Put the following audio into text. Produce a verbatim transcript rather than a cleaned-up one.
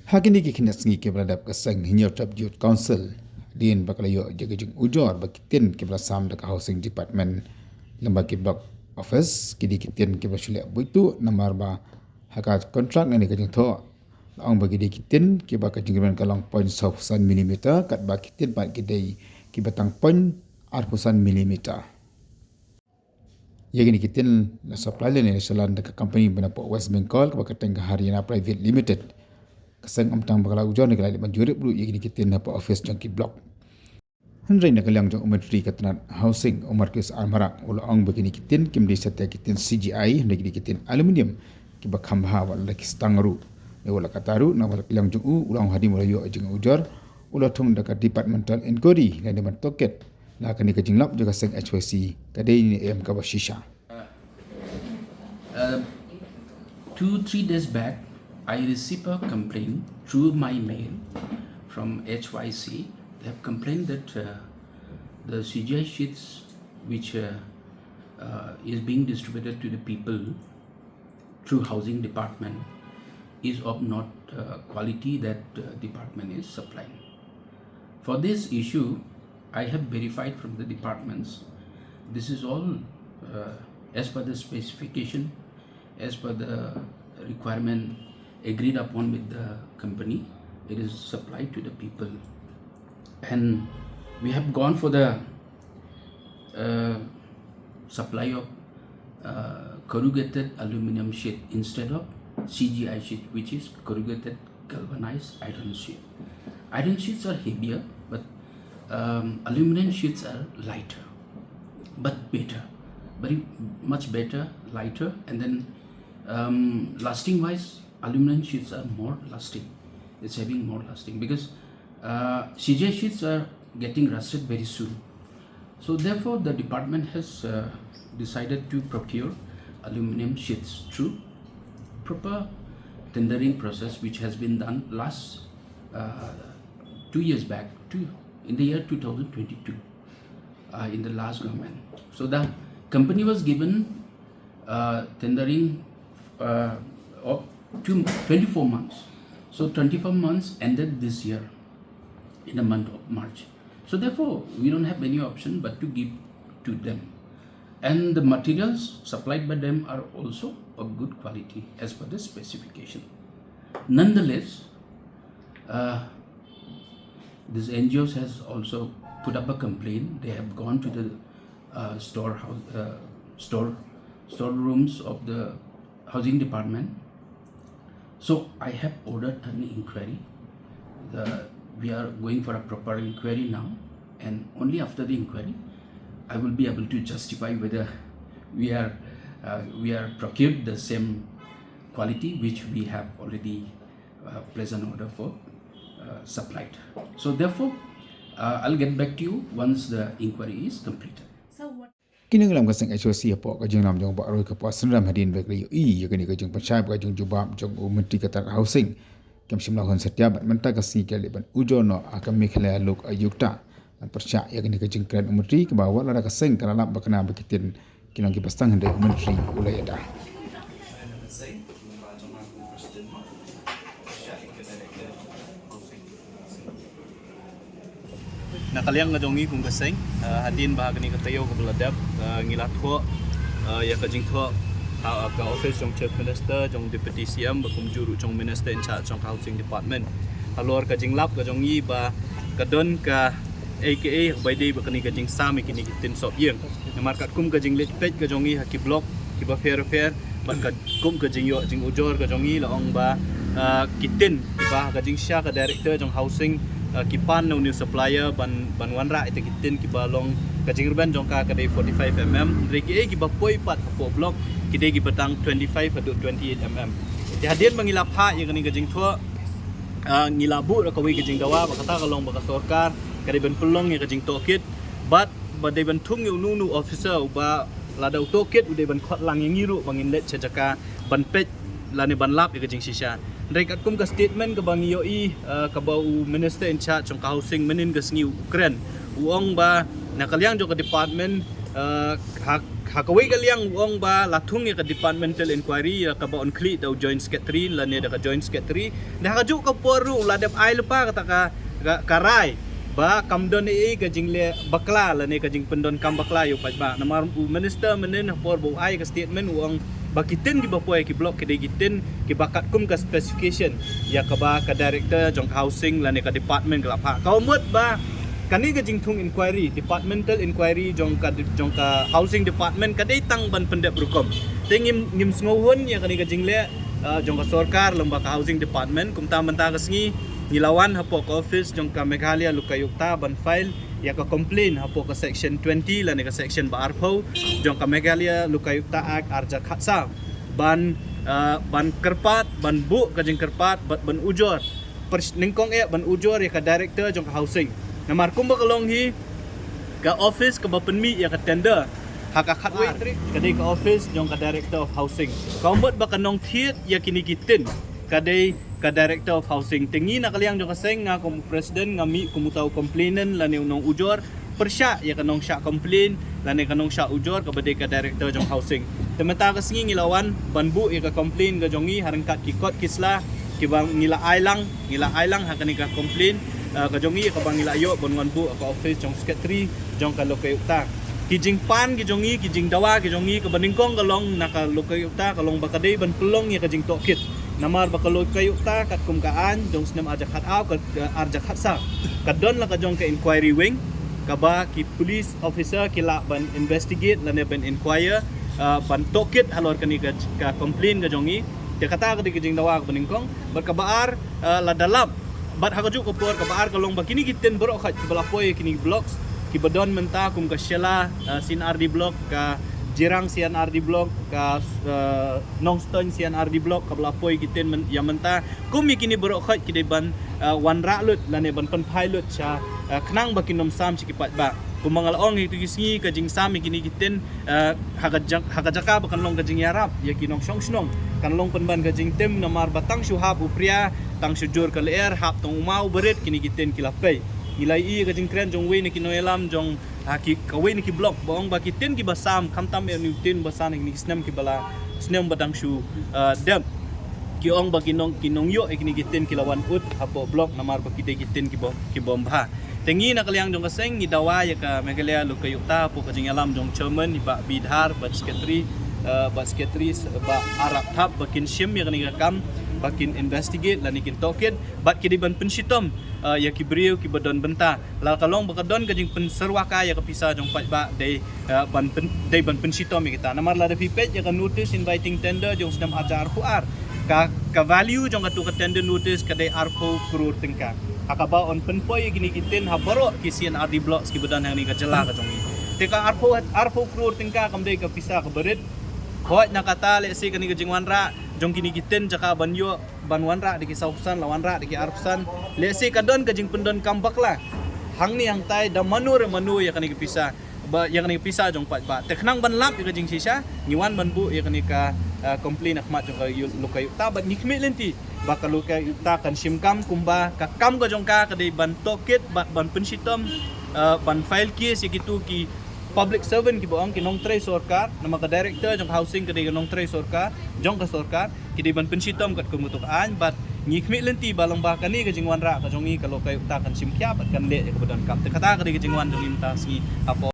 Ha kine ki khyndiat sngi kiba la dep ka seng Hynñiewtrep Youth Council, hadien ba ka la ïoh ïa ka jingujor ba ki tin kiba la sam da ka Housing Department lyngba ki block office, ki dei ki tin kiba shu leh buit tuh namar ba ha ka kontrak ne ka jingthoh la ong ba ki dei ki tin kiba ka jingrben ka long point saw phew san millimeter, katba ki tin pat ki dei kiba tang point ar phew san millimeter. Ïa kine ki tin la supply lane la shu lan da ka company ba na poh West Bengal kaba kyrteng ka Haryana Private Limited. Ka seng ym tang ba ka la ujor ne ka la leit ban jurip ruh ïa kine ki tin hapoh office jong ki block. Hynrei na ka liang jong u Myntri ka tnat Housing, u Marcuise R Marak, u la ong ba kine ki tin kim dei satia ki tin C G I, hynrei ki dei ki tin aluminium kiba kham bha wat la ki stang ruh. Ne wat la katta ruh, na ka liang jong u, u la ong hadien ba la ïoh jingujor, u la thung da ka departmental inquiry lane ban tohkit la kane ka jinglap jong ka seng H Y C ka dei ne em kaba shisha. Uh, two, three days back, I received a complaint through my mail from H Y C. They have complained that uh, the C G I sheets, which uh, uh, is being distributed to the people through housing department, is of not uh, quality that uh, department is supplying. For this issue, I have verified from the departments. This is all uh, as per the specification, as per the requirement agreed upon with the company. It is supplied to the people. And we have gone for the uh, supply of uh, corrugated aluminum sheet instead of C G I sheet, which is corrugated galvanized iron sheet. Iron sheets are heavier, but um, aluminum sheets are lighter, but better, very much better, lighter, and then um, lasting wise, aluminum sheets are more lasting. It's having more lasting because uh, C J sheets are getting rusted very soon. So therefore, the department has uh, decided to procure aluminum sheets through proper tendering process, which has been done last uh, two years back, two, in the year two thousand twenty-two, uh, in the last government. So the company was given uh, tendering uh, of two, twenty-four months. So twenty-four months ended this year in the month of March. So therefore, we don't have any option but to give to them. And the materials supplied by them are also of good quality as per the specification. Nonetheless, uh, this N G Os has also put up a complaint. They have gone to the uh, store house, uh, store store rooms of the housing department. So I have ordered an inquiry. The, we are going for a proper inquiry now, and only after the inquiry, I will be able to justify whether we are uh, we are procured the same quality which we have already uh, placed an order for uh, supplied. So therefore, uh, I'll get back to you once the inquiry is completed. Ki nongïalam ka seng H Y C hapoh ka jingïalam jong u Bah Roy Kyrpang Shylla hadien ba ki la ïohi ïa kane ka jingpynshai bad ka jingjubab jong u Myntri ka tnat Housing, Khadijah Shylla Hon Satia, bad mynta ka sngi ki la leit ban ujor noh ha ka Meghalaya Lok Ayukta ban pyrshah ïa kane ka jingkren u Myntri, kaba wat lada ka seng ka la lap ba kane ba ki tin ki long kiba stang, hynrei u Myntri u la ïada. Na ka liang ka jong ngi kum ka seng, hadien ba ha kane ka taïew kaba la dep ngi la thoh ïa ka jingthoh ha ka office jong Chief Minister, jong Deputy C M bad kumjuh ruh jong Minister in charge jong ka Housing Department halor ka jinglap ka jong ngi ba ka don kaei kaei kaba ïadei bad kane ka jingsam ïa kine ki tin sop ïing. Namar katkum ka jingleit peit ka jong ngi ha ki block kiba pher pher bad katkum ka jingïoh jingujor ka jong ngi la ong ba ki tin kiba ha ka jingshisha ka director jong Housing ki pan na u new supplier ban ban wanrah ïa kita ki tin kiba long ka jingrben jong ka ka dei forty-five mm, hynrei kiei kiba poi pat hapoh block ki dei kiba tang twenty-five haduh twenty-eight mm. Te hadien ba ngi la phah ïa kane ka jingthoh ngi la buh da kawei ka jingdawa ba kata ka long ba ka sorkar ka dei ban pynlong ïa ka jingtohkit bad ba dei ban thung ïa uno uno officer uba lada u tohkit u dei ban khot lang ïa ngi ruh ba ngin leit sha jaka ban peit lane ban lap ïa ka jingshisha. Hynrei katkum ka statement kaba ngi ïohi kaba u Minister in charge jong ka Housing mynhynnin ka sngi u kren, u ong ba na ka liang jong ka department ha Ha kawei ka liang u ong ba la thung ïa ka departmental inquiry ïa kaba yn khlieh da u joint secretary lane da ka joint secretary. Da ha kajuh ka por ruh la dep ai lypa kata ka, ka, ka rai ba kam don ei ei ka jingleh bakla lane ka jingpyndonkam bakla ïa u paidbah. Namar u minister mynhynnin ha por ba u ai ka statement u ong ba ki tin kiba poi ki block ki dei ki tin kiba katkum ka specification ïa kaba ka director jong ka housing lane ka department ka la phah. Ka mut ba kane ka jingthung inquiry, departmental inquiry jong ka, jong ka housing department ka dei tang ban pyndep rukom. Te ngim, ngim sngewhun ïa kane ka jingleh, uh, jong ka sorkar lyngba ka housing department. Kumta mynta ka sngi ngi la wan hapoh ka office jong ka Meghalaya Lokayukta ban file ïa ka complaint hapoh ka section twenty lane ka section ba arphew jong ka Meghalaya Lokayukta Act arhajar khatsaw ban, uh, ban kyrpad, ban buh ka jingkyrpad bad ban ujor, nyngkong eh ban ujor ïa ka director jong ka housing. Namar kumba ka long hi ka office kaba pynmih ïa ka tender ha ka khatwei tarik ka dei ka office jong ka director of housing. Ka mut ba ka nongthied ïa kine ki tin ka dei ka director of housing. Te ngi na ka liang jong ka seng, nga kum u president nga mih kum uta u complainant lane u nongujor pyrshah ïa ka nongshah complain lane ka nongshah ujor kaba dei ka director jong housing. Te mynta ka sngi ngi la wan ban buh ïa ka complain ka jong ngi ha ryngkat ki kot ki sla kiba ngi la ai lang, ngi la ai lang ha kane ka complain, uh, ka jong ngi kaba ngi la ïoh ban wan buh ha ka office jong secretary jong ka Lokayukta. Ki jingpan ki jong ngi, ki jingdawa ki jong ngi kaba nyngkong ka long na ka Lokayukta ka long ba ka dei ban pynlong ïa ka jingtohkit. Namar ba ka Lokayukta katkum ka aiñ jong snem arhajar khatarphew, ka, ka arhajar khatsaw ka don la ka jong ka inquiry wing kaba ki police officer ki lah ban investigate lane ban inquire, uh, ban tohkit halor kane ka, ka complain ka jong ngi. Te kata ka dei ka jingdawa kaba nyngkong. Bad kaba ar, uh, lada lap bad ha kajuh ka por kaba ar ka long ba kine ki tin baroh khoit kiba la poi ïa kine ki blocks kiba don mynta kum ka Shella, uh, C and R D block, ka Jirang C and R D block, ka, uh, Nongstoiñ C and R D block kaba la poi ki tin myn-, ïa mynta. Kum ïa kine baroh khoit ki dei ban, uh, wanrah lut lane ban pynphai lut sha, uh, khnang ba kin ym sam sha ki paidbah. Kumba nga la ong ïa kito ki sngi ka jingsam ïa kine ki tin, uh, ha ka jak-, ha ka jaka ba kan long ka jingïarap ïa ki nongshong shnong, kan long pynban ka jingtim namar ba tang shu hap u phria, tang shu jur ka lyer, hap tang u maw barit kine ki tin ki la pei. Ngi la ïohi ïa ka jingkren jong uwei na ki nongïalam jong ha ki, kawei na ki block ba ong ba ki tin kiba sam khamtam ïa une u tin ba san ïa kine ki snem kiba la, snem ba dang shu, uh, dep. Ki ong ba ki nong, ki nongïoh ïa kine ki tin ki la wan ud hapoh block namar ba ki dei ki tin kiba, kibym bha. Te ngi na ka liang jong ka seng ngi dawa ïa ka Meghalaya Lokayukta hapoh ka jingïalam jong chairman, i Bah Bidhar bad secretary, uh, bad secretary, Bah Arap Thap ba kin shim ïa kane ka kam, ba kin investigate lane kin tohkit bad ki dei ban pynshitom, uh, ïa ki briew kiba don bynta. La ka long ba ka don ka jingpynsyrwa ka ïa ka pisa jong paidbah dei, uh, ban pyn-, dei ban pynshitom ïa kita. Namar lada phi peit ïa ka notice inviting tender jong snem arhajar arphew ar, ka, ka value jong katu ka tender notice ka dei arphew klur tyngka. Ha kaba yn pynpoi ïa kine ki tin ha baroh ki C and R D blocks kiba don hangne ka jylla ka jong ngi. Te ka arphew, arphew klur tyngka kam dei ka pisa kaba rit. Hooid na kata lehse kane ka jingwanrah jong kine ki tin jaka ban ïoh ban wanrah da ki saw phew san, la wanrah da ki arphew san. Lehse ka don ka jingpyndonkam bakla hangne hangtai da mano re mano ïa kane ka pisa, ba ïa kane ka pisa jong paidbah. Te khnang ban lap ïa ka jingshisha ngi wan ban buh ïa kane ka, uh, complaint ha khmat jong ka Lokayukta bad ngi khmih lynti ba ka Lokayukta kan shim kam kumba ka kam ka jong ka ka dei ban tohkit bad ban pynshitom, uh, ban file case ïa kito ki public servant kiba ong ki nongtrei sorkar, namar ka director jong housing ka dei ka nongtrei sorkar jong ka sorkar. Ki dei ban pynshitom katkum katu ka aiñ bad ngi khmih lynti ba lyngba kane ka jingwanrah ka jong ngi ka Lokayukta kan shim khia bad kan leh ïa kaba donkam. Te kata ka dei ka jingwan jong ngi mynta sngi hapoh